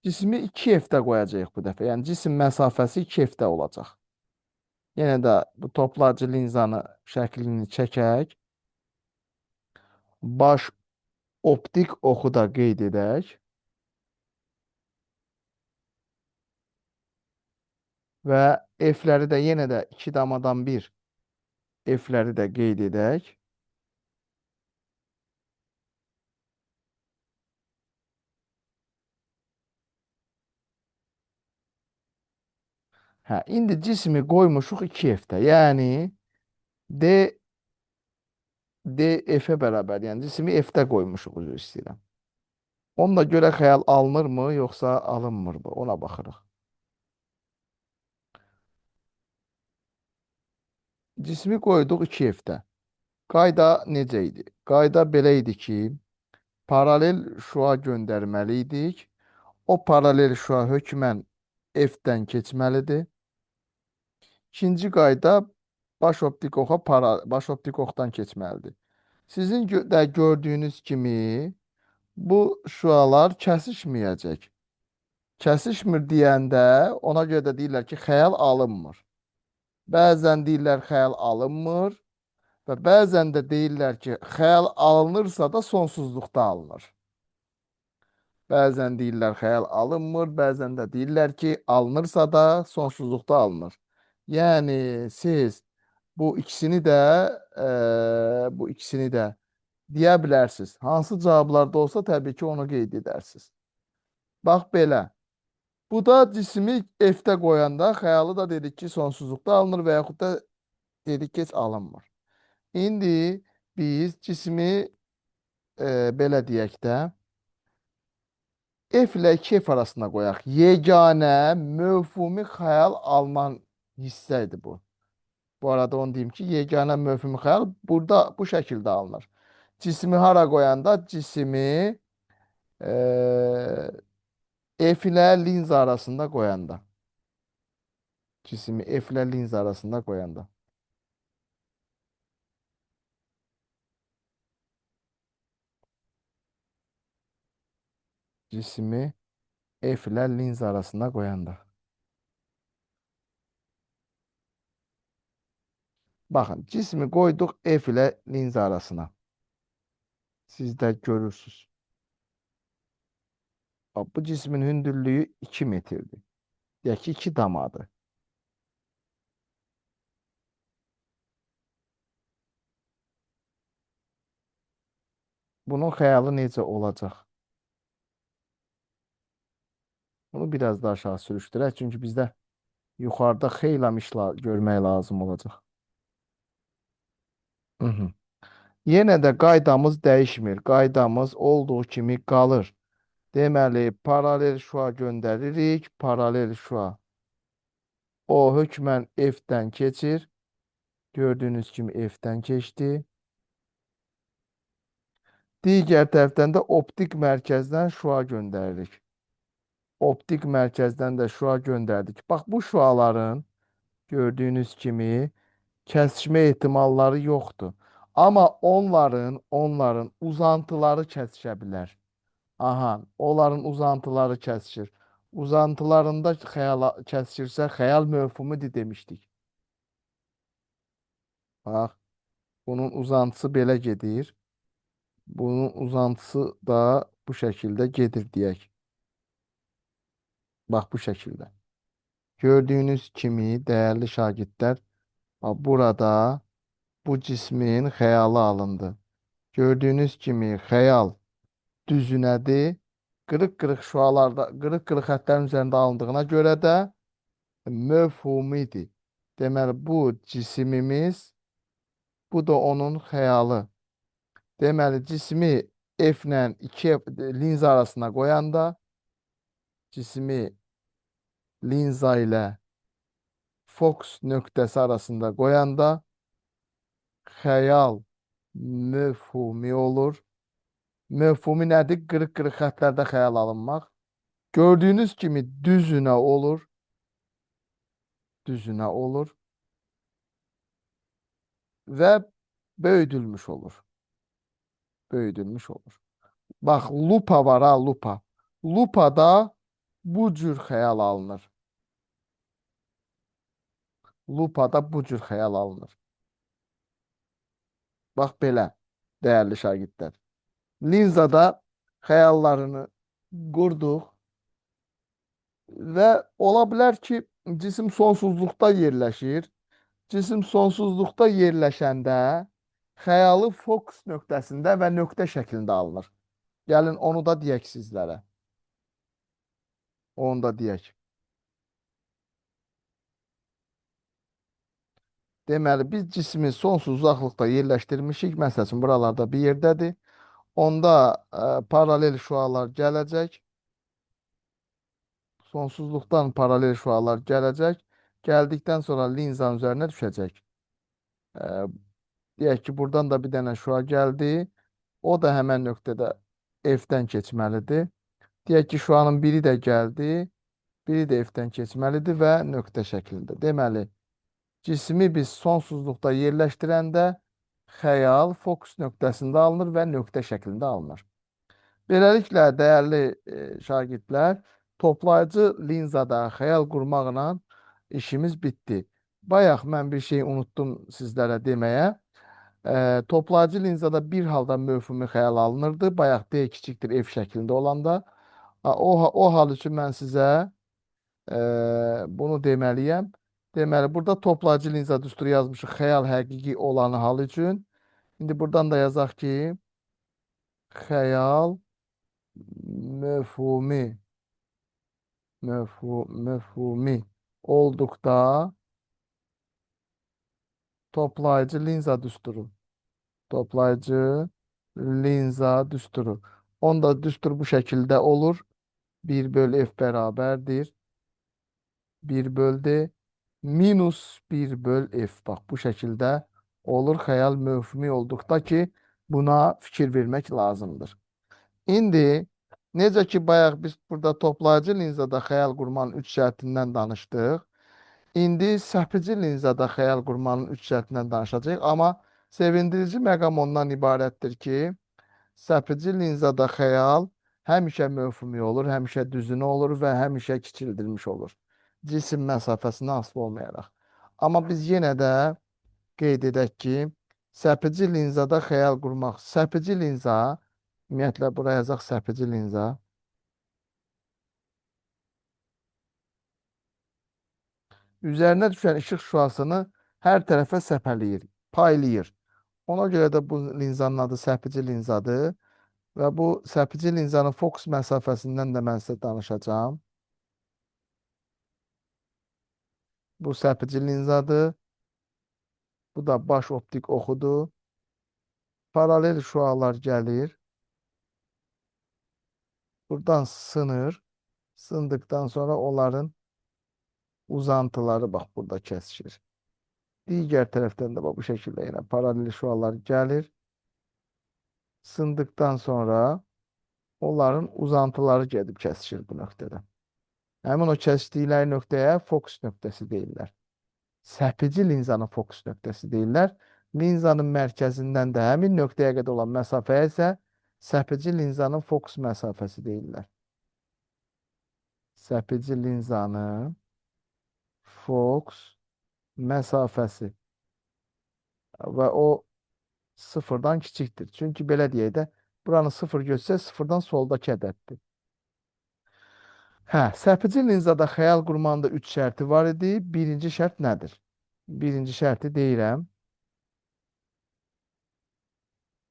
Cismi 2 F-də qoyacağıq bu dəfə. Yəni cisim məsafəsi 2 F-də olacaq. Yenə də bu toplayıcı linzanı şəklini çəkək. Baş optik oxu da qeyd edək. Və F-ləri də yenə də 2,1 F-ləri də qeyd edək. Hə, indi cismi qoymuşuq 2 F-də. Yəni D F-ə bərabər. Yəni cismi F-də qoymuşuq, üzr istəyirəm. Onunla görə xəyal alınırmı, yoxsa alınmırmı? Ona baxırıq. Cismi qoyduq 2 F-də. Qayda necə idi? Qayda belə idi ki, paralel şua göndərməli idik. O paralel şua hökmən F-dən keçməlidir. İkinci qayda baş optik oxa baş optik oxdan keçməlidir. Sizin də gördüyünüz kimi bu şüalar kəsişməyəcək. Kəsişmir deyəndə ona görə də deyirlər ki, xəyal alınmır. Bəzən deyirlər xəyal alınmır və bəzən də deyirlər ki, xəyal alınırsa da sonsuzluqda alınır. Bəzən deyirlər xəyal alınmır, bəzən də deyirlər ki, alınırsa da sonsuzluqda alınır. Yəni siz bu ikisini də deyə bilərsiniz. Hansı cavablarda olsa təbii ki, onu qeyd edərsiniz. Bax belə. Bu da cismi F-də qoyanda xəyalı da dedik ki, sonsuzluqda alınır və yaxud da dedik ki, heç alınmır. İndi biz cismi belə deyək də F ilə 2F arasında qoyaq. Yeganə mövhumi xəyal alınan hissə idi bu. Bu arada onu deyim ki, yeganə mövhumi xəyal burada bu şəkildə alınır. Cismi hara qoyanda cismi F ilə linza arasında qoyanda. Cismi F ilə linza arasında qoyanda. Cismi F ilə linza arasında qoyanda. Baxın, cismi qoyduq F ilə linza arasına. Siz də görürsünüz. Bax, bu cismin hündürlüyü 2 metrdir. Deyək ki, 2 damadır. Bunun xəyalı necə olacaq? Bunu biraz daha aşağı sürüşdürək. Çünki bizdə yuxarıda xeyli iş görmək lazım olacaq. Yenə də qaydamız dəyişmir. Qaydamız olduğu kimi qalır. Deməli, paralel şua göndəririk. Paralel şua. O hökmən F-dən keçir. Gördüyünüz kimi F-dən keçdi. Digər tərəfdən də optik mərkəzdən şua göndəririk. Optik mərkəzdən də şua göndərdik. Bax, bu şuaların gördüyünüz kimi kəsişmə ehtimalları yoxdur. Amma onların uzantıları kəsişə bilər. Aha, onların uzantıları kəsişir. Uzantılarında xəyal kəsişirsə, xəyal mövhumudur demişdik. Bax, bunun uzantısı belə gedir. Bunun uzantısı da bu şəkildə gedir deyək. Bax, bu şəkildə. Gördüyünüz kimi, dəyərli şagirdlər, bax, burada bu cismin xəyalı alındı. Gördüyünüz kimi, xəyal düzünədir. Qırıq-qırıq şüalarda, qırıq-qırıq xəttlərin üzərində alındığına görə də mövhumidir. Deməli, bu cisimimiz, bu da onun xəyalı. Deməli, cismi F ilə 2F linza arasına qoyanda, cismi linza ilə fokus nöqtəsi arasında qoyanda xəyal mövhumi olur. Mövhumi nədir? Qırıq-qırıq xəttlərdə xəyal alınmaq. Gördüyünüz kimi düzünə olur. Düzünə olur. Və böyüdülmüş olur. Böyüdülmüş olur. Bax, lupa var ha, lupa. Lupada bu cür xəyal alınır. Lupada bu cür xəyal alınır. Bax belə, dəyərli şagirdlər. Linzada xəyallarını qurduq və ola bilər ki, cisim sonsuzluqda yerləşir. Cisim sonsuzluqda yerləşəndə xəyalı fokus nöqtəsində və nöqtə şəklində alınır. Gəlin onu da deyək sizlərə. Onu da deyək. Deməli, biz cismi sonsuz uzaqlıqda yerləşdirmişik. Məsəl üçün, buralarda bir yerdədir. Onda paralel şüalar gələcək. Sonsuzluqdan paralel şüalar gələcək. Gəldikdən sonra linzanın üzərinə düşəcək. Deyək ki, buradan da bir dənə şüa gəldi. O da həmən nöqtədə F-dən keçməlidir. Deyək ki, şüanın biri də gəldi. Biri də F-dən keçməlidir və nöqtə şəklində. Deməli, cismi biz sonsuzluqda yerləşdirəndə xəyal fokus nöqtəsində alınır və nöqtə şəklində alınır. Beləliklə, dəyərli şagirdlər, toplayıcı linzada xəyal qurmaqla işimiz bitdi. Bayaq mən bir şey unutdum sizlərə deməyə. Toplayıcı linzada bir halda mövhumi xəyal alınırdı. Bayaq D kiçikdir F şəklində olanda. O hal üçün mən sizə bunu deməliyəm. Deməli, burada toplayıcı linza düsturu yazmışıq xəyal həqiqi olanı hal üçün. İndi buradan da yazaq ki, xəyal mövhumi olduqda toplayıcı linza düsturu. Toplayıcı linza düsturu. Onda düstur bu şəkildə olur. 1 böl F bərabərdir. 1 böl D minus 1 böl F. Bax, bu şəkildə olur xəyal mövhumi olduqda ki, buna fikir vermək lazımdır. İndi, necə ki, bayaq biz burada toplayıcı linzada xəyal qurmanın 3 şərtindən danışdıq. İndi səpici linzada xəyal qurmanın 3 şərtindən danışacağıq. Amma sevindirici məqam ondan ibarətdir ki, səpici linzada xəyal həmişə mövhumi olur, həmişə düzünü olur və həmişə kiçildilmiş olur. Cisim məsafəsinə asılı olmayaraq. Amma biz yenə də qeyd edək ki, səpici linzada xəyal qurmaq, səpici linza, ümumiyyətlə bura yazaq səpici linza. Üzərinə düşən işıq şüasını hər tərəfə səpələyir, paylayır. Ona görə də bu linzanın adı səpici linzadır. Və bu səpici linzanın fokus məsafəsindən də mən sizə danışacağam. Bu səpici linzadır. Bu da baş optik oxudur. Paralel şüalar gəlir. Buradan sınır. Sındıqdan sonra onların uzantıları bax burada kəsişir. Digər tərəfdən də bax bu şəkildə yenə paralel şüalar gəlir. Sındıqdan sonra onların uzantıları gedib kəsişir bu nöqtədə. Həmin o kəsişdikləri nöqtəyə fokus nöqtəsi deyirlər. Səpici linzanın fokus nöqtəsi deyirlər. Linzanın mərkəzindən də həmin nöqtəyə qədər olan məsafəyə isə səpici linzanın fokus məsafəsi deyirlər. Səpici linzanın fokus məsafəsi və o sıfırdan kiçikdir. Çünki belə deyək də, buranı sıfır götürsək, sıfırdan soldakı ədəddir. Hə, səpici linzada xəyal qurmanın da 3 şərti var idi. Birinci şərt nədir? Birinci şərti deyirəm.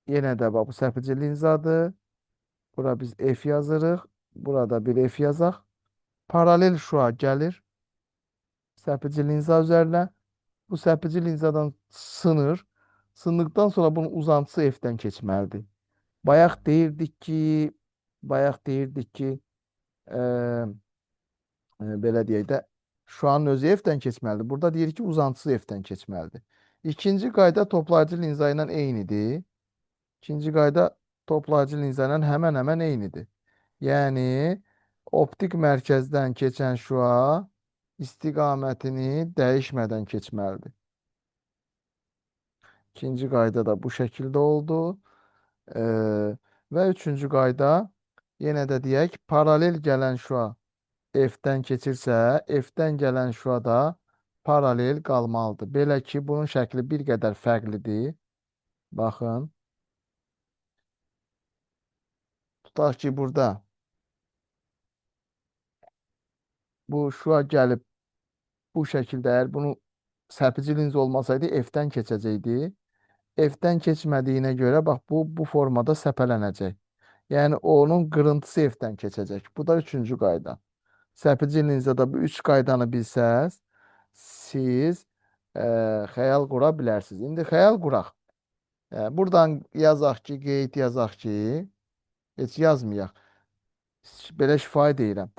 Yenə də bax, bu səpici linzadır. Bura biz F yazırıq. Burada bir F yazaq. Paralel şua gəlir. Səpici linza üzərinə. Bu səpici linzadan sınır. Sındıqdan sonra bunun uzantısı F-dən keçməlidir. Bayaq deyirdik ki, belə deyək də, şuanın özü F-dən keçməlidir. Burada deyir ki, uzantısı F-dən keçməlidir. İkinci qayda toplayıcı linza ilə eynidir. İkinci qayda toplayıcı linza ilə həmən-həmən eynidir. Yəni, optik mərkəzdən keçən şua istiqamətini dəyişmədən keçməlidir. İkinci qayda da bu şəkildə oldu. Və üçüncü qayda yenə də deyək, paralel gələn şua F-dən keçirsə, F-dən gələn şüa da paralel qalmalıdır. Belə ki, bunun şəkli bir qədər fərqlidir. Baxın. Tutaq ki, burada bu şüa gəlib bu şəkildə, əgər bunu sərpici linz olmasaydı F-dən keçəcəkdi. F-dən keçmədiyinə görə bax bu formada səpələnəcək. Yəni onun qırıntısı F-dən keçəcək. Bu da üçüncü qayda. Sərpici linzada bu üç qaydanı bilsəz, siz xəyal qura bilərsiniz. İndi xəyal quraq. Buradan yazaq ki, qeyd yazaq ki, heç yazmayaq. Belə şifahi deyirəm.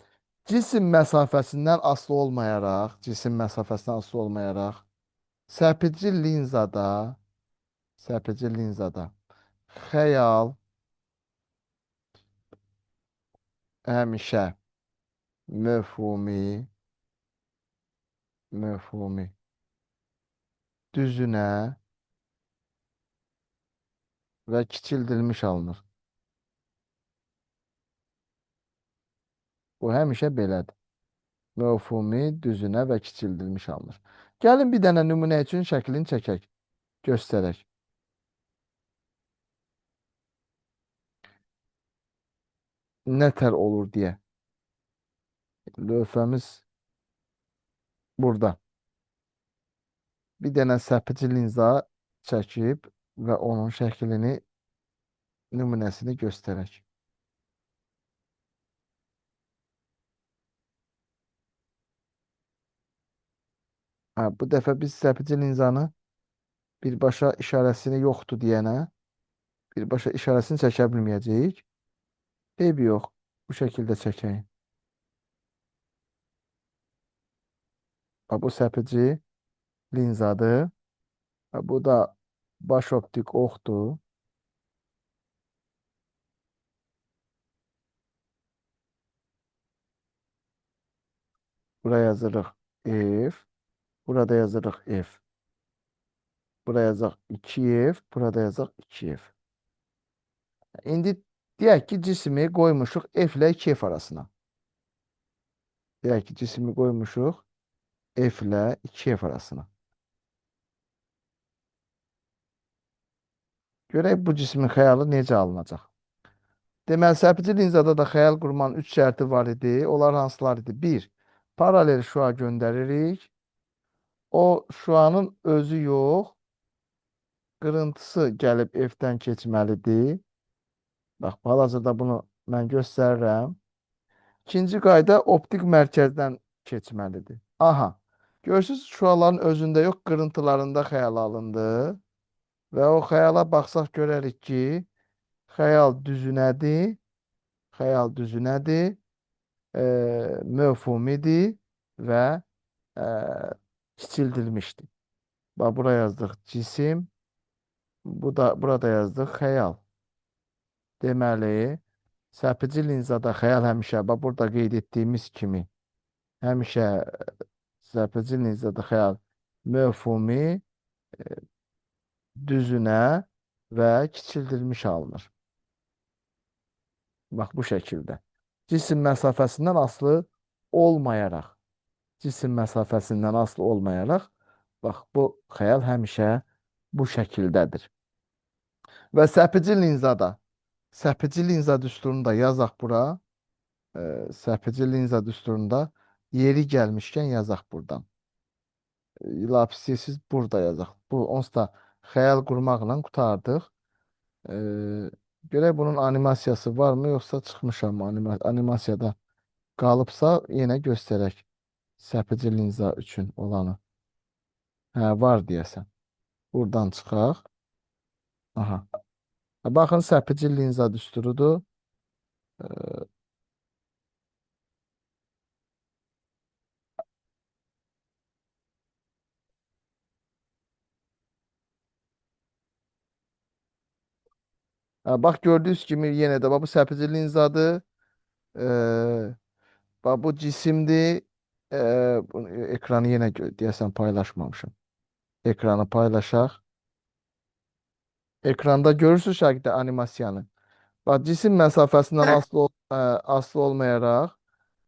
Cisim məsafəsindən asılı olmayaraq, cisim məsafəsindən asılı olmayaraq, sərpici linzada, sərpici linzada xəyal həmişə məfhumi, məfhumi düzünə və kiçildilmiş alınır. Bu həmişə belədir. Məfhumi düzünə və kiçildilmiş alınır. Gəlin bir dənə nümunə üçün şəklini çəkək, göstərək. Nətər olur deyə. Lövhəmiz burada. Bir dənə sərpici linza çəkib və onun şəklini, nümunəsini göstərək. Ha, bu dəfə biz sərpici linzanı birbaşa işarəsini yoxdur deyənə birbaşa işarəsini çəkə bilməyəcəyik. Eybi yox. Bu şəkildə çəkəyim. Ha, bu sərpici linzadır. Ha, bu da baş optik oxdur. Buraya yazırıq F. Burada yazırıq F. Buraya yazaq 2F. Burada yazaq 2F. İndi deyək ki, cismi qoymuşuq F ilə 2F arasına. Deyək ki, cismi qoymuşuq F ilə 2F arasına. Görək bu cismin xəyalı necə alınacaq. Deməli, sərpici linzada da xəyal qurmanın 3 şərti var idi. Onlar hansılar idi? 1. Paralel şüa göndəririk. O şüanın özü yox, qırıntısı gəlib F-dən keçməlidir. Bax, hal-hazırda bunu mən göstərirəm. İkinci qayda optik mərkəzdən keçməlidir. Aha, görürsünüz, şüaların özündə yox, qırıntılarında xəyal alındı. Və o xəyala baxsaq görərik ki, xəyal düzünədir, xəyal düzünədir, məfhumidir və kiçildilmişdir. Bax, bura yazdıq cisim, bu da burada yazdıq xəyal. Deməli, sərpici linzada xəyal həmişə, bax, burada qeyd etdiyimiz kimi, həmişə sərpici linzada xəyal məfhumi, düzünə və kiçildilmiş alınır. Bax, bu şəkildə. Cisim məsafəsindən asılı olmayaraq, cisim məsafəsindən asılı olmayaraq, bax, bu xəyal həmişə bu şəkildədir. Və sərpici linzada, sərpici linza düsturunu da yazaq bura. Sərpici linza düsturunda yeri gəlmişkən yazaq buradan. Lap istəyirsiniz burada yazaq. Bu, onsuz da xəyal qurmaqla qurtardıq. Görək bunun animasiyası varmı, yoxsa çıxmışam mı? Animasiyada qalıbsa yenə göstərək. Sərpici linza üçün olanı. Hə, var deyəsən. Buradan çıxaq. Aha. Baxın, sərpici linza düsturudur. Bax, gördüyünüz kimi yenə də bax, bu sərpici linzadır. Bax, bu cisimdir. Bunu, ekranı yenə deyəsən paylaşmamışam. Ekranı paylaşaq. Ekranda görürsünüz şəkildə animasiyanı. Bax, cisim məsafəsindən Evet. asılı olmayaraq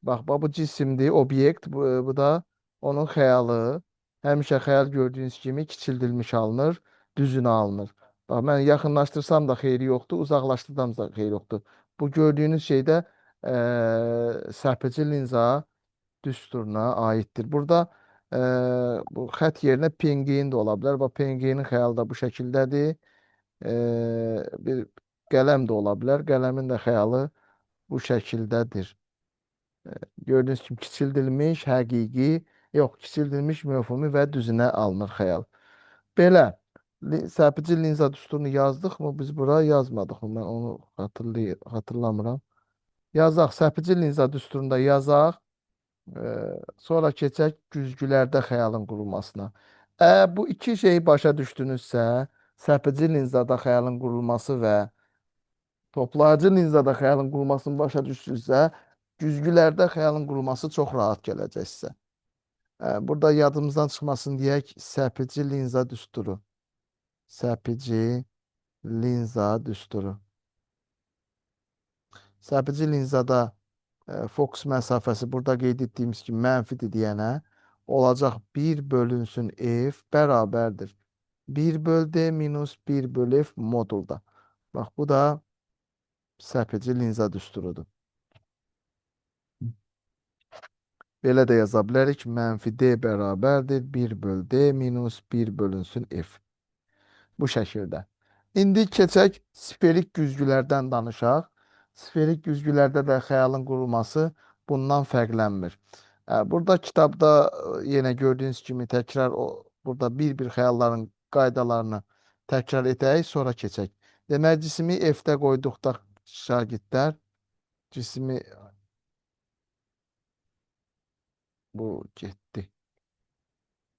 Bax, bu cisimdir, obyekt, bu da onun xəyalı. Həmişə xəyal gördüyünüz kimi kiçildilmiş alınır, düzünə alınır. Bax, mən yaxınlaşdırsam da xeyri yoxdur, uzaqlaşdırsam da xeyri yoxdur. Bu gördüyünüz şeydə sərpici linza düsturuna aiddir. Burada bu xət yerinə pingin də ola bilər. Bax, pinginin xəyalı da bu şəkildədir. Bir qələm də ola bilər. Qələmin də xəyalı bu şəkildədir. Gördüyünüz kimi kiçildilmiş, həqiqi, yox, kiçildilmiş mövhumi və düzünə alınır xəyal. Belə, sərpici linza düsturunu yazdıq mı? Biz bura yazmadıq mı? Mən onu xatırlamıram. Yazaq, sərpici linza düsturunda yazaq. Sonra keçək güzgülərdə xəyalın qurulmasına. Bu iki şeyi başa düşdünüzsə, sərpici linzada xəyalın qurulması və toplayıcı linzada xəyalın qurulmasını başa düşdünüzsə, güzgülərdə xəyalın qurulması çox rahat gələcək sizə. Burada yadımızdan çıxmasın deyək, sərpici linza düsturu. Sərpici linza düsturu. Sərpici linzada fokus məsafəsi burada qeyd etdiyimiz kimi mənfidir deyənə olacaq 1 bölünsün F bərabərdir. 1 böl D minus 1 böl F modulda. Bax, bu da sərpici linza düsturudur. Belə də yaza bilərik. Mənfi D bərabərdir. 1 böl D minus 1 bölünsün F. Bu şəkildə. İndi keçək sferik güzgülərdən danışaq. Sferik güzgülərdə də xəyalın qurulması bundan fərqlənmir. Burada kitabda yenə gördüyünüz kimi təkrar burada bir-bir xəyalların qaydalarını təkrar edək, sonra keçək. Demək, cismi F-də qoyduqda şagirdlər, cismi bu getdi.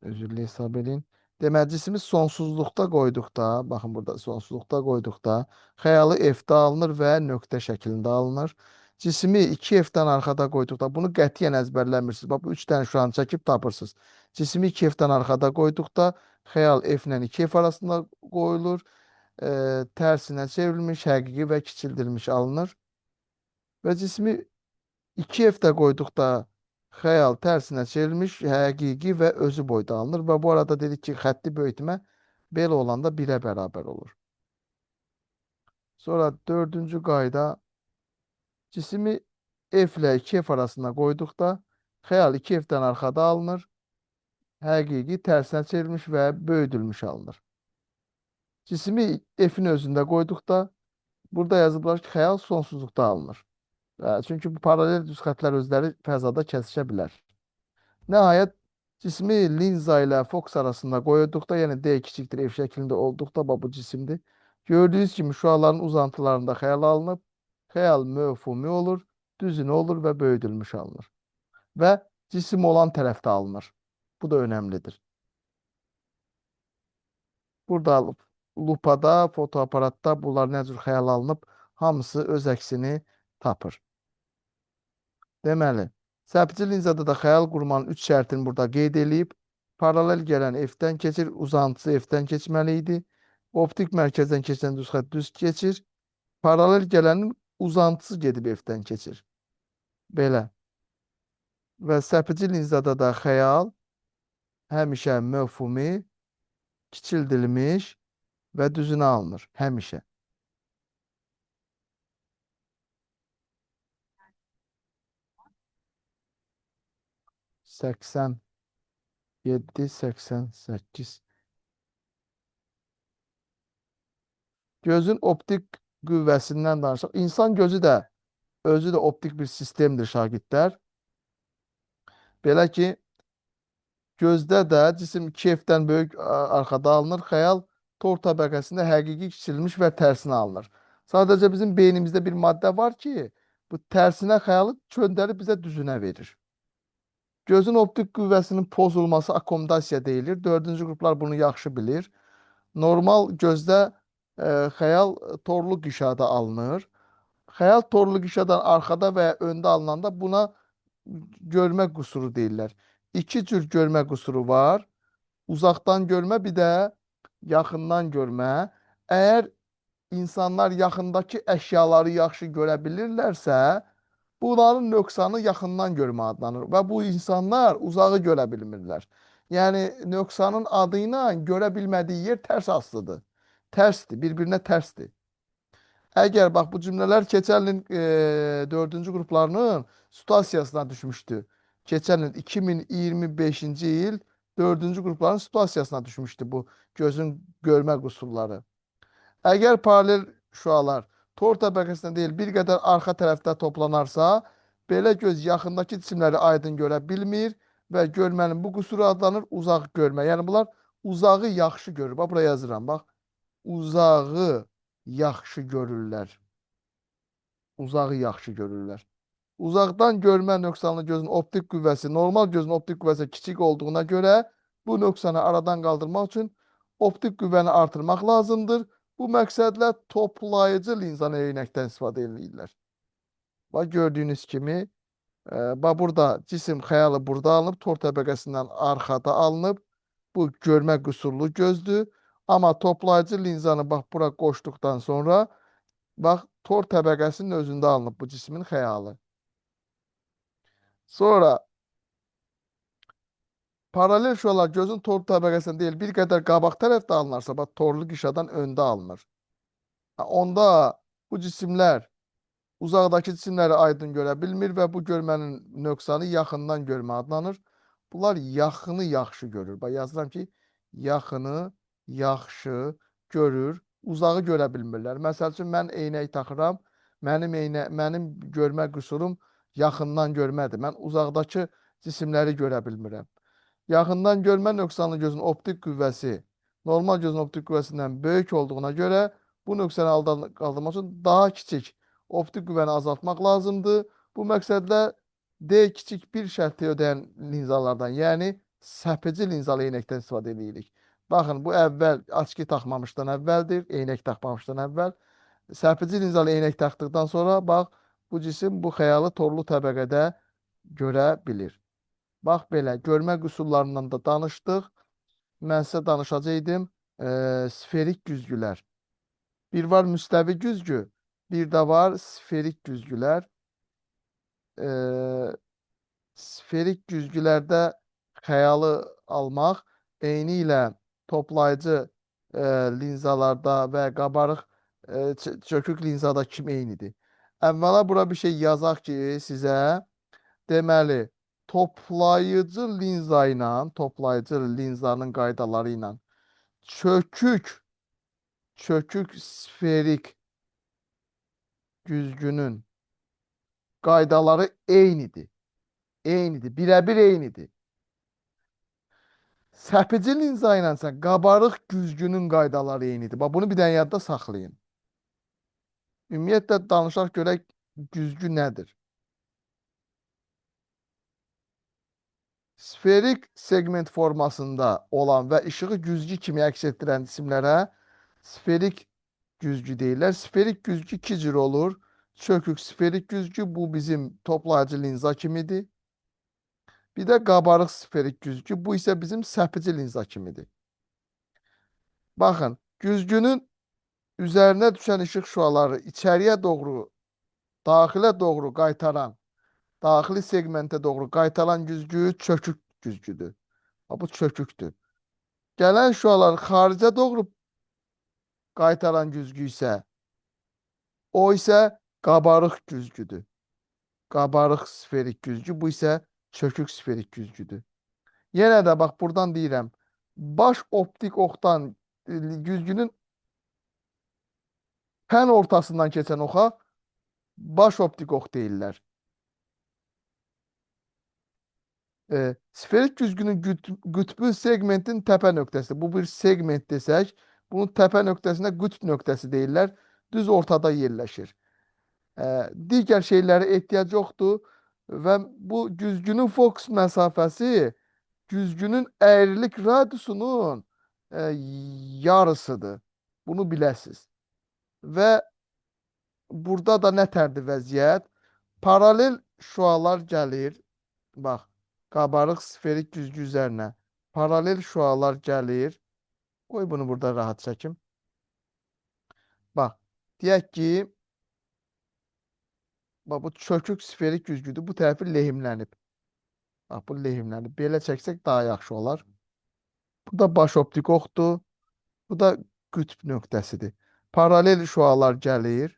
Özürlü hesab edin. Demək, cismi sonsuzluqda qoyduqda, baxın burada sonsuzluqda qoyduqda xəyalı F-də alınır və nöqtə şəklində alınır. Cismi 2 F-dən arxada qoyduqda, bunu qətiyyən əzbərləmirsiniz. Bax, bu 3 dənə şuanı çəkib tapırsınız. Cismi 2 F-dən arxada qoyduqda xəyal F ilə 2 F arasında qoyulur. Tərsinə çevrilmiş, həqiqi və kiçildilmiş alınır. Və cismi 2 F-də qoyduqda xəyal tərsinə çevrilmiş, həqiqi və özü boyda alınır. Və bu arada dedik ki, xətti böyütmə belə olanda 1-ə bərabər olur. Sonra dördüncü qayda, cismi F ilə 2F arasında qoyduqda xəyal 2F-dən arxada alınır, həqiqi tərsinə çevrilmiş və böyüdülmüş alınır. Cismi F-in özündə qoyduqda burada yazıblar ki, xəyal sonsuzluqda alınır. Çünki bu paralel düz xətlər özləri fəzada kəsişə bilər. Nəhayət, cismi linza ilə fokus arasında qoyduqda, yəni D kiçikdir F şəklində olduqda, bax bu cisimdir. Gördüyünüz kimi şüaların uzantılarında xəyal alınıb, xəyal mövhumi olur, düzünə olur və böyüdülmüş alınır. Və cisim olan tərəfdə alınır. Bu da önəmlidir. Burada lupada, fotoaparatda bunlar nə cür xəyal alınıb, hamısı öz əksini tapır. Deməli, sərpici linzada da xəyal qurmanın 3 şərtini burada qeyd eləyib. Paralel gələn F-dən keçir, uzantısı F-dən keçməli idi. Optik mərkəzdən keçən düz xətt düz keçir. Paralel gələnin uzantısı gedib F-dən keçir. Belə. Və sərpici linzada da xəyal həmişə mövhumi, kiçildilmiş və düzünə alınır. Həmişə. 87, 88. Gözün optik qüvvəsindən danışaq. İnsan gözü də özü də optik bir sistemdir şagirdlər. Belə ki, gözdə də cisim 2 F-dən böyük arxada alınır. Xəyal tor təbəqəsində həqiqi kiçilmiş və tərsinə alınır. Sadəcə bizim beynimizdə bir maddə var ki, bu tərsinə xəyalı çöndərib bizə düzünə verir. Gözün optik qüvvəsinin pozulması akomodasiya deyilir. Dördüncü qruplar bunu yaxşı bilir. Normal gözdə xəyal torlu qişada alınır. Xəyal torlu qişadan arxada və ya öndə alınanda buna görmə qüsuru deyirlər. İki cür görmə qüsuru var. Uzaqdan görmə, bir də yaxından görmə. Əgər insanlar yaxındakı əşyaları yaxşı görə bilirlərsə, Bunların nöqsanı yaxından görmə adlanır və bu insanlar uzağı görə bilmirlər. Yəni nöqsanın adı ilə görə bilmədiyi yer tərs asılıdır. Tərsdir, bir-birinə tərsdir. Əgər bax bu cümlələr keçən ilin 4-cü qruplarının situasiyasına düşmüşdü. Keçən il 2025-ci il 4-cü qrupların situasiyasına düşmüşdü bu gözün görmə qüsurları. Əgər paralel şüalar tor təbəqəsində deyil, bir qədər arxa tərəfdə toplanarsa, belə göz yaxındakı cisimləri aydın görə bilmir və görmənin bu qüsuru adlanır uzaq görmə. Yəni bunlar uzağı yaxşı görür. Bax, buraya yazıram, bax. Uzağı yaxşı görürlər. Uzağı yaxşı görürlər. Uzaqdan görmə nöqsanlı gözün optik qüvvəsi normal gözün optik qüvvəsi kiçik olduğuna görə bu nöqsanı aradan qaldırmaq üçün optik qüvvəni artırmaq lazımdır. Bu məqsədlə toplayıcı linzanı eynəkdən istifadə edirlər. Bax, gördüyünüz kimi, bax burada cisim xəyalı burada alınıb, tor təbəqəsindən arxada alınıb. Bu görmə qüsurlu gözdür. Amma toplayıcı linzanı bax bura qoşduqdan sonra bax tor təbəqəsinin özündə alınıb bu cismin xəyalı. Sonra paralel şüalar gözün tor təbəqəsindən deyil, bir qədər qabaq tərəfdə alınarsa, bax torlu qişadan öndə alınır. Onda bu cisimlər uzaqdakı cisimləri aydın görə bilmir və bu görmənin nöqsanı yaxından görmə adlanır. Bunlar yaxını yaxşı görür. Bax yazıram ki, yaxını yaxşı görür, uzağı görə bilmirlər. Məsəl üçün, mən eynək taxıram, mənim görmə qüsurum yaxından görmədir. Mən uzaqdakı cisimləri görə bilmirəm. Yaxından görmə nöqsanlı gözün optik qüvvəsi normal gözün optik qüvvəsindən böyük olduğuna görə bu nöqsanı qaldırmaq üçün daha kiçik optik qüvvəni azaltmaq lazımdır. Bu məqsədlə D kiçik bir şərti ödəyən linzalardan, yəni səpici linzalı eynəkdən istifadə edirik. Baxın, bu əvvəl açki taxmamışdan əvvəldir, eynək taxmamışdan əvvəl. Səpici linzalı eynək taxdıqdan sonra, bax, bu cisim bu xəyalı torlu təbəqədə görə bilir. Bax, belə, görmə qüsurlarından da danışdıq. Mən sizə danışacaqdım. Sferik güzgülər. Bir var müstəvi güzgü, bir də var sferik güzgülər. Sferik güzgülərdə xəyalı almaq eyni ilə toplayıcı linzalarda və qabarıq çökük linzada kimi eynidir. Əvvəla bura bir şey yazaq ki sizə. Deməli, toplayıcı linza ilə, toplayıcı linzanın qaydaları ilə çökük sferik güzgünün qaydaları eynidir. Eynidir, birebir eynidir. Səpici linza ilə isə qabarıq güzgünün qaydaları eynidir. Bax, bunu bir dənə yadda saxlayın. Ümumiyyətlə, danışaq görək güzgü nədir? Sferik segment formasında olan və işığı güzgü kimi əks etdirən cisimlərə sferik güzgü deyirlər. Sferik güzgü iki cür olur. Çökük sferik güzgü, bu bizim toplayıcı linza kimidir. Bir də qabarıq sferik güzgü, bu isə bizim səpici linza kimidir. Baxın, güzgünün üzərinə düşən işıq şüaları içəriyə doğru, daxilə doğru qaytaran, daxili segmentə doğru qaytaran güzgü çökük güzgüdür. Ha, bu çökükdür. Gələn şüalar xaricə doğru qaytaran güzgü isə, o isə qabarıq güzgüdür. Qabarıq sferik güzgü, bu isə çökük sferik güzgüdür. Yenə də bax, buradan deyirəm, baş optik oxdan güzgünün tən ortasından keçən oxa baş optik ox deyirlər. Sferik güzgünün qütbü segmentin təpə nöqtəsi. Bu bir segment desək, bunun təpə nöqtəsinə qütb nöqtəsi deyirlər. Düz ortada yerləşir. Digər şeylərə ehtiyac yoxdur və bu güzgünün fokus məsafəsi güzgünün əyrilik radiusunun yarısıdır. Bunu biləsiniz. Və burada da nə tərdir vəziyyət? Paralel şüalar gəlir. Bax, qabarıq sferik güzgü üzərinə. Paralel şüalar gəlir. Qoy bunu burada rahat çəkim. Bax, deyək ki, Bax, bu çökük sferik güzgüdür. Bu tərəfi lehimlənib. Bax, bu lehimlənib. Belə çəksək daha yaxşı olar. Bu da baş optik oxdur. Bu da qütb nöqtəsidir. Paralel şüalar gəlir.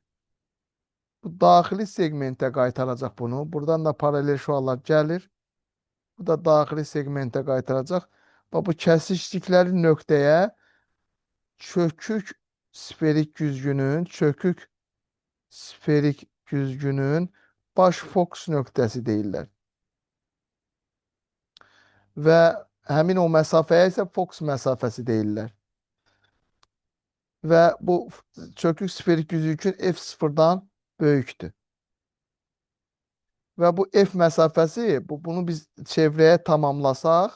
Bu daxili segmentə qaytaracaq bunu. Buradan da paralel şüalar gəlir. Bu da daxili segmentə qaytaracaq. Bax, bu kəsişdikləri nöqtəyə çökük sferik güzgünün, baş fokus nöqtəsi deyirlər. Və həmin o məsafəyə isə fokus məsafəsi deyirlər. Və bu çökük sferik güzgü üçün F0-dan böyükdür. Və bu F məsafəsi, bunu biz çevrəyə tamamlasaq,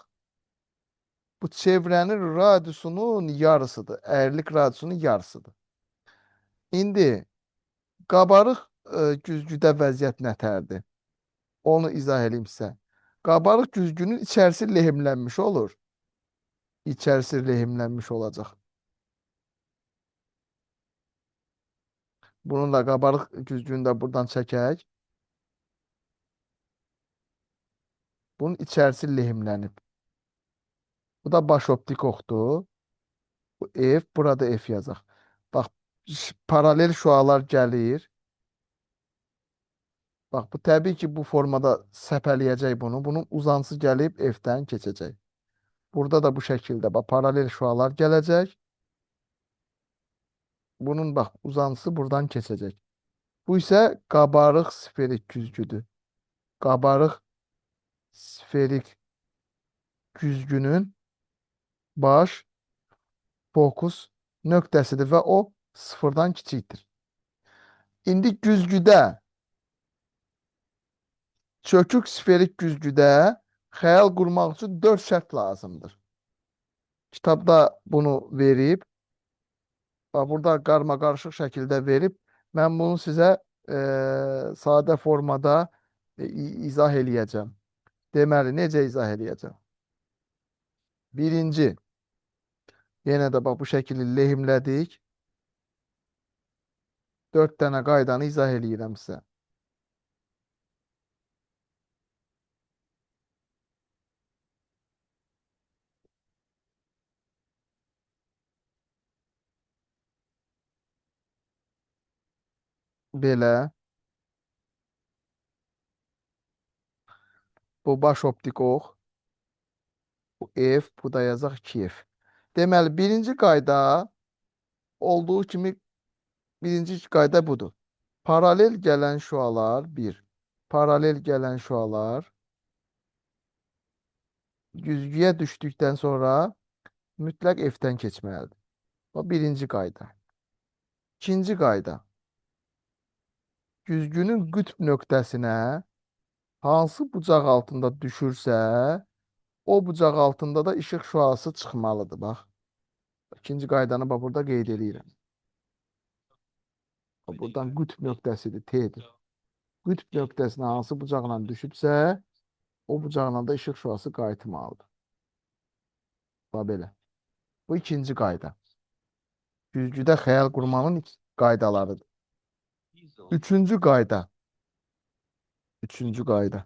bu çevrənin radiusunun yarısıdır. Əyrilik radiusunun yarısıdır. İndi qabarıq güzgüdə vəziyyət nətərdir? Onu izah edeyim sizə. Qabarıq güzgünün içərisi lehimlənmiş olur. İçərisi lehimlənmiş olacaq. Bunun da qabarıq güzgünü də buradan çəkək. Bunun içərisi lehimlənib. Bu da baş optik oxdur. Bu F, burada F yazaq. Bax, paralel şüalar gəlir. Bax, bu təbii ki, bu formada səpələyəcək bunu. Bunun uzantısı gəlib F-dən keçəcək. Burada da bu şəkildə bax, paralel şüalar gələcək. Bunun bax, uzantısı buradan keçəcək. Bu isə qabarıq sferik güzgüdür. Qabarıq sferik güzgünün baş fokus nöqtəsidir və o sıfırdan kiçikdir. İndi güzgüdə, çökük sferik güzgüdə xəyal qurmaq üçün 4 şərt lazımdır. Kitabda bunu verib, bax, burada qarma-qarışıq şəkildə verib, mən bunu sizə sadə formada izah eləyəcəm. Deməli, necə izah eləyəcəm? Birinci, yenə də bax, bu şəkili lehimlədik. 4 dənə qaydanı izah eləyirəm sizə. Belə. Bu baş optik ox. Bu F, bu da yazaq 2F. Deməli, birinci qayda olduğu kimi birinci qayda budur. Paralel gələn şüalar 1. Paralel gələn şüalar güzgüyə düşdükdən sonra mütləq F-dən keçməlidir. Bu birinci qayda. İkinci qayda. Güzgünün qütb nöqtəsinə hansı bucaq altında düşürsə, o bucaq altında da işıq şüası çıxmalıdır. Bax. İkinci qaydanı bax burada qeyd eləyirəm. Bax, buradan qütb nöqtəsidir, T-dir. Qütb nöqtəsinə hansı bucaqla düşübsə, o bucaqla da işıq şüası qayıtmalıdır. Bax belə. Bu ikinci qayda. Güzgüdə xəyal qurmanın qaydalarıdır. Üçüncü qayda. Üçüncü qayda.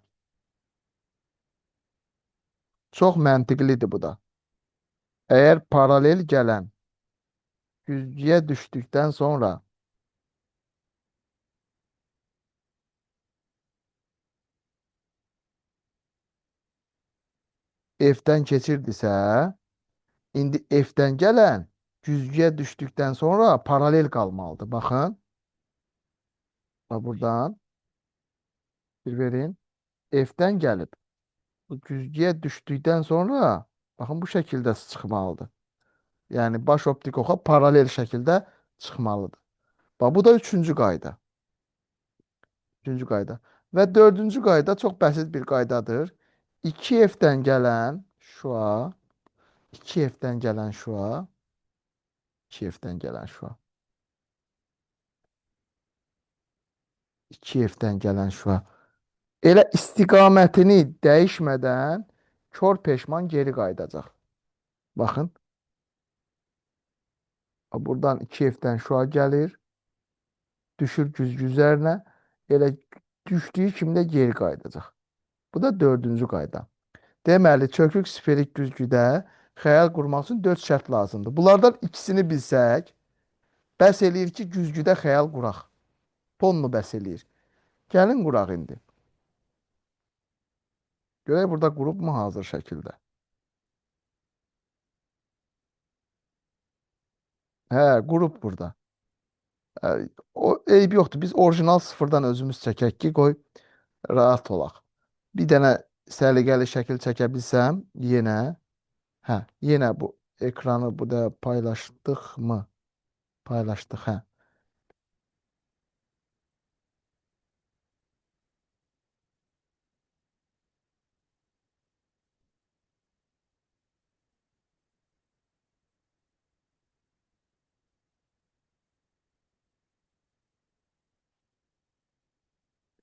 Çox məntiqlidir bu da. Əgər paralel gələn güzgüyə düşdükdən sonra F-dən keçirdisə, indi F-dən gələn güzgüyə düşdükdən sonra paralel qalmalıdır. Baxın. Bax, buradan bir verin. F-dən gəlib. Bu güzgüyə düşdükdən sonra baxın bu şəkildə çıxmalıdır. Yəni baş optik oxa paralel şəkildə çıxmalıdır. Bax, bu da üçüncü qayda. Üçüncü qayda. Və dördüncü qayda çox bəsit bir qaydadır. 2F-dən gələn şua, 2F-dən gələn şua, 2F-dən gələn şua, 2F-dən gələn şua. Elə istiqamətini dəyişmədən kor peşman geri qayıdacaq. Baxın. Buradan 2F-dən şua gəlir. Düşür güzgü üzərinə. Elə Düşdüyü kimi də geri qayıdacaq. Bu da dördüncü qayda. Deməli, çökük sferik güzgüdə xəyal qurmaq üçün 4 şərt lazımdır. Bunlardan ikisini bilsək, bəs eləyir ki, güzgüdə xəyal quraq. Tonlu bəs eləyir. Gəlin quraq indi. Görək burada qurub mu hazır şəkildə? Hə, qurub burada. Hə, o eyb yoxdur. Biz orijinal sıfırdan özümüz çəkək ki, qoy rahat olaq. Bir dənə səliqəli şəkil çəkə bilsəm, yenə, hə, yenə bu ekranı burada paylaşdıq mı? Paylaşdıq, hə.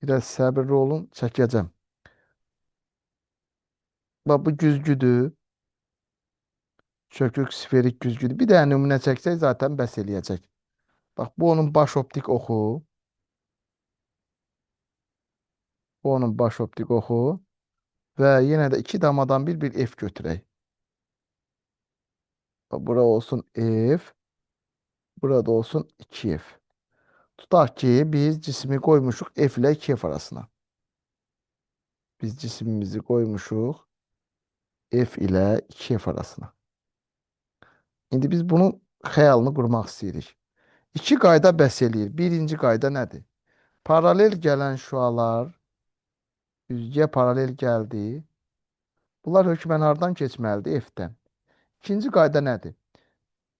Biraz səbirli olun, çəkəcəm. Bax, bu güzgüdür. Çökük sferik güzgüdür. Bir dənə nümunə çəksək zaten bəs eləyəcək. Bax, bu onun baş optik oxu. Bu onun baş optik oxu. Və yenə də iki damadan bir F götürək. Bax, bura olsun F. Burada olsun 2F. Tutaq ki, biz cismi qoymuşuq F ilə 2F arasına. Biz cismimizi qoymuşuq F ilə 2F arasına. İndi biz bunun xəyalını qurmaq istəyirik. İki qayda bəs eləyir. Birinci qayda nədir? Paralel gələn şüalar güzgüyə paralel gəldi. Bunlar hökmən hardan keçməlidir? F-dən. İkinci qayda nədir?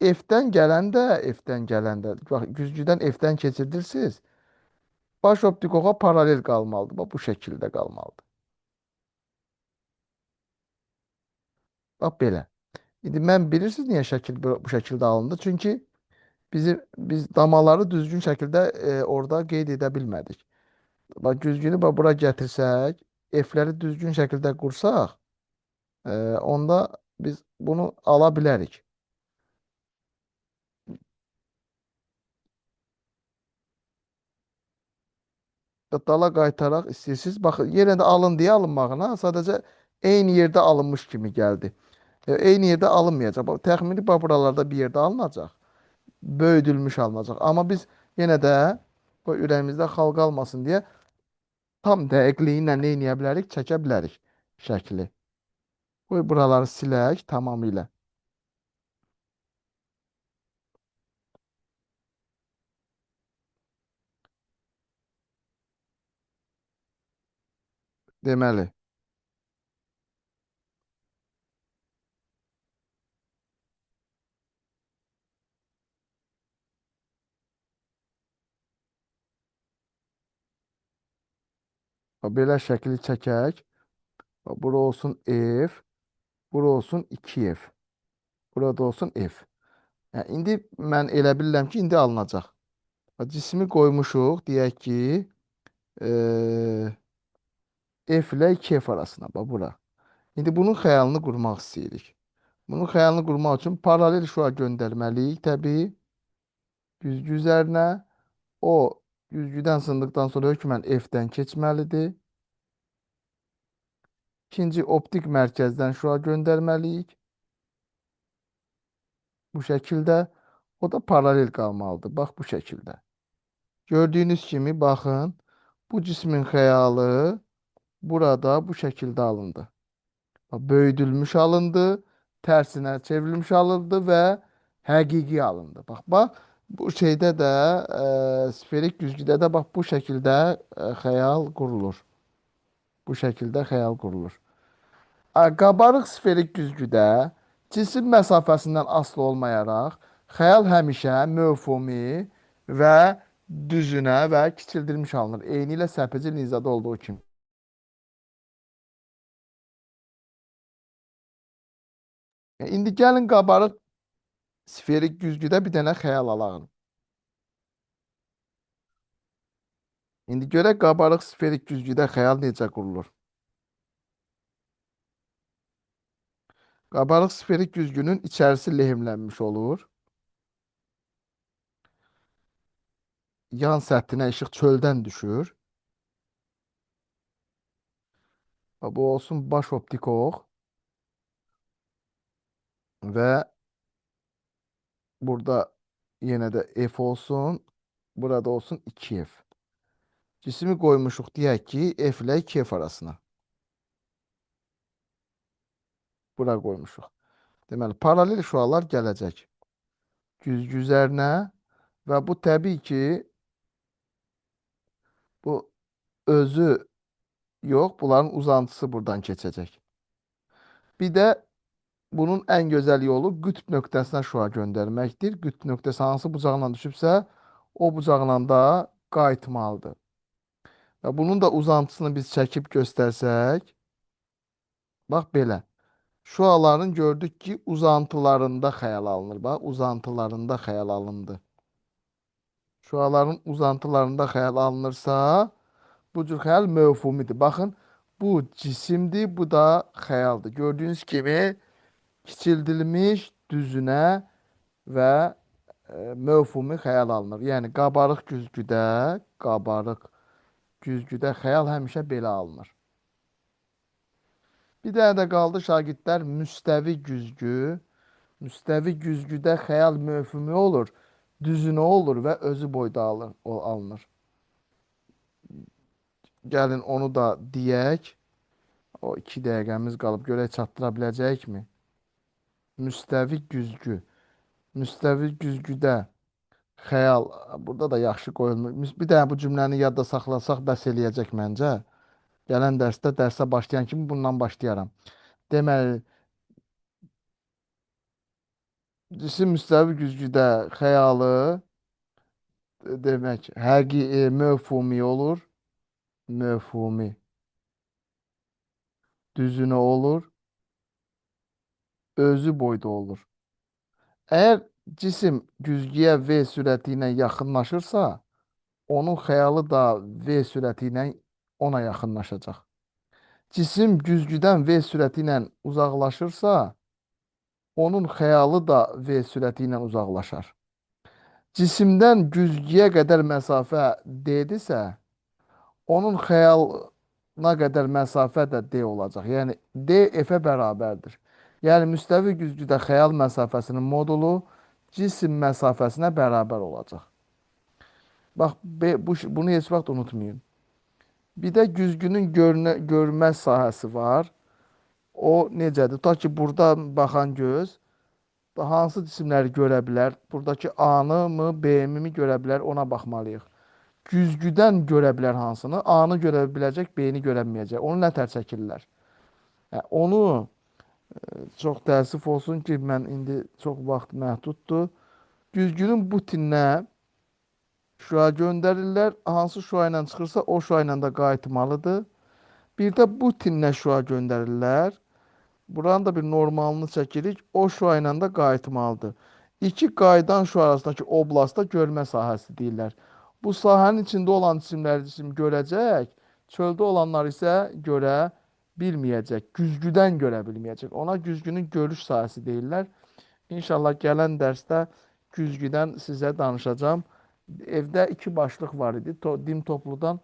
F-dən gələn də, F-dən gələn də, bax, güzgüdən F-dən keçirdirsiniz. Baş optik oxa paralel qalmalıdır. Bax, bu şəkildə qalmalıdır. Bax, belə. İndi mən bilirsiniz niyə şəkil bu şəkildə alındı? Çünki biz damaları düzgün şəkildə orada qeyd edə bilmədik. Bax, güzgünü bax, bura gətirsək, F-ləri düzgün şəkildə qursaq, onda biz bunu ala bilərik. Dala qaytaraq istəyirsiniz. Baxın, yenə də alın deyə alınmağına, sadəcə eyni yerdə alınmış kimi gəldi. Eyni yerdə alınmayacaq. Bax, təxmini bax, buralarda bir yerdə alınacaq. Böyüdülmüş alınacaq. Amma biz yenə də bu ürəyimizdə xal qalmasın deyə tam dəqiqliyi ilə nə eləyə bilərik? Çəkə bilərik şəkli. Qoy buraları silək tamamilə. Deməli. Bax, belə şəkli çəkək. Bax, bura olsun F, bura olsun 2F. Burada olsun F. Yəni, indi mən elə bilirəm ki, indi alınacaq. Bax, cismi qoymuşuq, deyək ki, F ilə 2F arasına, bax, bura. İndi bunun xəyalını qurmaq istəyirik. Bunun xəyalını qurmaq üçün paralel şua göndərməliyik, təbii. Güzgü üzərinə. O, güzgüdən sındıqdan sonra hökmən F-dən keçməlidir. İkinci, optik mərkəzdən şua göndərməliyik. Bu şəkildə. O da paralel qalmalıdır. Bax, bu şəkildə. Gördüyünüz kimi, baxın, bu cismin xəyalı burada bu şəkildə alındı. Bax, böyüdülmüş alındı, tərsinə çevrilmiş alındı və həqiqi alındı. Bax, bax, bu şeydə də, sferik güzgüdə də bax, bu şəkildə, xəyal qurulur. Bu şəkildə xəyal qurulur. Qabarıq sferik güzgüdə cisim məsafəsindən asılı olmayaraq xəyal həmişə mövhumi və düzünə və kiçildilmiş alınır. Eynilə sərpici linzada olduğu kimi. İndi gəlin qabarıq sferik güzgüdə bir dənə xəyal alaq. İndi görək qabarıq sferik güzgüdə xəyal necə qurulur. Qabarıq sferik güzgünün içərisi lehimlənmiş olur. Yan səthinə işıq çöldən düşür. Bu olsun baş optik ox və burada yenə də F olsun. Burada olsun 2F. Cismi qoymuşuq deyək ki, F ilə 2F arasına. Bura qoymuşuq. Deməli, paralel şüalar gələcək güzgü üzərinə və bu təbii ki, bu özü yox, bunların uzantısı buradan keçəcək. Bir də bunun ən gözəl yolu qütb nöqtəsinə şüa göndərməkdir. Qütb nöqtəsi hansı bucaqla düşübsə, o bucaqla da qayıtmalıdır. Və bunun da uzantısını biz çəkib göstərsək, bax belə. Şüaların gördük ki, uzantılarında xəyal alınır. Bax, uzantılarında xəyal alındı. Şüaların uzantılarında xəyal alınırsa, bu cür xəyal mövhumidir. Baxın, bu cisimdir, bu da xəyaldır. Gördüyünüz kimi kiçildilmiş düzünə və mövhumi xəyal alınır. Yəni, qabarıq güzgüdə xəyal həmişə belə alınır. Bir dənə də qaldı şagirdlər, müstəvi güzgü. Müstəvi güzgüdə xəyal mövhumi olur, düzünə olur və özü boyda alınır. Gəlin onu da deyək. O 2 dəqiqəmiz qalıb, görək çatdıra biləcəyikmi? Müstəvi güzgü. Müstəvi güzgüdə xəyal, burada da yaxşı qoyulmur. Bir dənə bu cümləni yadda saxlasaq bəs eləyəcək məncə. Gələn dərsdə, dərsə başlayan kimi bundan başlayaram. Deməli, cisim müstəvi güzgüdə xəyalı, demək, həqiqi, mövhumi olur. Mövhumi. Düzünə olur. Özü boyda olur. Əgər cisim güzgüyə V sürəti ilə yaxınlaşırsa, onun xəyalı da V sürəti ilə ona yaxınlaşacaq. Cisim güzgüdən V sürəti ilə uzaqlaşırsa, onun xəyalı da V sürəti ilə uzaqlaşar. Cisimdən güzgüyə qədər məsafə D-dirsə, onun xəyalına qədər məsafə də D olacaq. Yəni, D F-ə bərabərdir. Yəni, müstəvi güzgüdə xəyal məsafəsinin modulu cisim məsafəsinə bərabər olacaq. Bax, bunu heç vaxt unutmayın. Bir də güzgünün görmə sahəsi var. O necədir? Tutaq ki, buradan baxan göz hansı cisimləri görə bilər? Buradakı A-nı mı, B-ni mi görə bilər? Ona baxmalıyıq. Güzgüdən görə bilər hansını? A-nı görə biləcək, B-ni görə bilməyəcək. Onu nətər çəkirlər? Onu çox təəssüf olsun ki, mən indi çox vaxt məhduddur. Güzgünün bu tininə şüa göndərirlər. Hansı şüa ilə çıxırsa, o şüa ilə də qayıtmalıdır. Bir də bu tininə şüa göndərirlər. Buranın da bir normalını çəkirik. O şüa ilə də qayıtmalıdır. İki qayıdan şüa arasındakı oblastda görmə sahəsi deyirlər. Bu sahənin içində olan cisimləri cisim görəcək, çöldə olanlar isə görə bilməyəcək. Güzgüdən görə bilməyəcək. Ona güzgünün görüş sahəsi deyirlər. İnşallah gələn dərsdə güzgüdən sizə danışacağam. Evdə 2 başlıq var idi. Dim topludan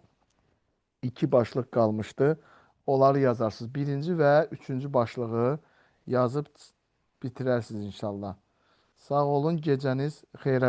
2 başlıq qalmışdı. Onları yazarsınız. 1-ci və 3-cü başlığı yazıb bitirərsiniz inşallah. Sağ olun, gecəniz xeyrə qalsın.